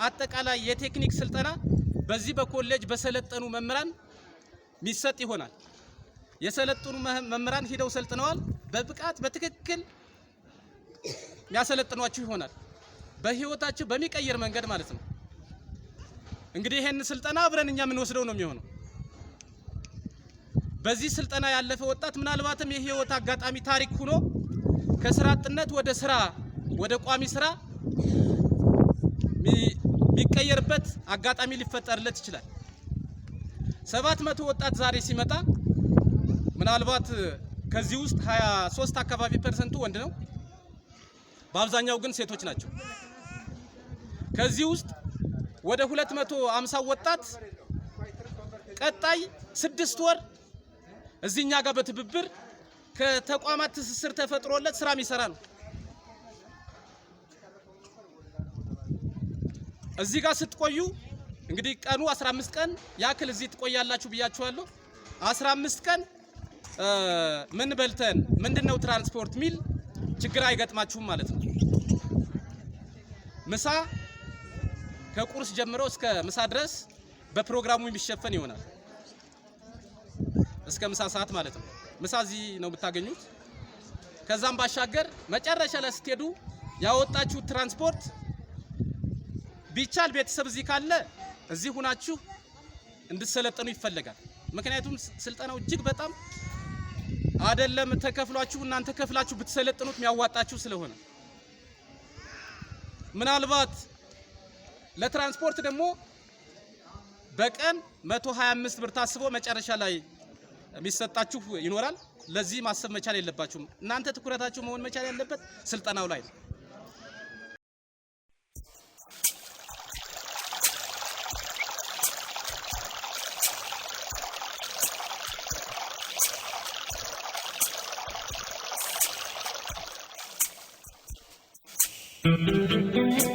አጠቃላይ የቴክኒክ ስልጠና በዚህ በኮሌጅ በሰለጠኑ መምህራን የሚሰጥ ይሆናል። የሰለጠኑ መምህራን ሂደው ሰልጥነዋል። በብቃት በትክክል የሚያሰለጥኗችሁ ይሆናል። በህይወታችሁ በሚቀይር መንገድ ማለት ነው። እንግዲህ ይሄን ስልጠና አብረን እኛ የምንወስደው ነው የሚሆነው። በዚህ ስልጠና ያለፈ ወጣት ምናልባትም የህይወት አጋጣሚ ታሪክ ሆኖ ከስራ አጥነት ወደ ስራ፣ ወደ ቋሚ ስራ የሚቀየርበት አጋጣሚ ሊፈጠርለት ይችላል። 700 ወጣት ዛሬ ሲመጣ ምናልባት ከዚህ ውስጥ 23 አካባቢ ፐርሰንቱ ወንድ ነው። በአብዛኛው ግን ሴቶች ናቸው። ከዚህ ውስጥ ወደ 250 ወጣት ቀጣይ 6 ወር እዚህኛ ጋር በትብብር ከተቋማት ትስስር ተፈጥሮለት ስራ የሚሰራ ነው። እዚህ ጋር ስትቆዩ እንግዲህ ቀኑ 15 ቀን ያክል እዚህ ትቆያላችሁ ብያችኋለሁ። 15 ቀን ምን በልተን፣ ምንድነው ትራንስፖርት ሚል ችግር አይገጥማችሁም ማለት ነው። ምሳ ከቁርስ ጀምሮ እስከ ምሳ ድረስ በፕሮግራሙ የሚሸፈን ይሆናል። እስከ ምሳ ሰዓት ማለት ነው። ምሳ እዚህ ነው የምታገኙት። ከዛም ባሻገር መጨረሻ ላይ ስትሄዱ ያወጣችሁት ትራንስፖርት ቢቻል ቤተሰብ እዚህ ካለ እዚህ ሁናችሁ እንድትሰለጥኑ ይፈለጋል። ምክንያቱም ስልጠናው እጅግ በጣም አይደለም ተከፍሏችሁ፣ እናንተ ከፍላችሁ ብትሰለጥኑት የሚያዋጣችሁ ስለሆነ፣ ምናልባት ለትራንስፖርት ደግሞ በቀን 125 ብር ታስቦ መጨረሻ ላይ የሚሰጣችሁ ይኖራል። ለዚህ ማሰብ መቻል የለባችሁም። እናንተ ትኩረታችሁ መሆን መቻል ያለበት ስልጠናው ላይ ነው። Thank you.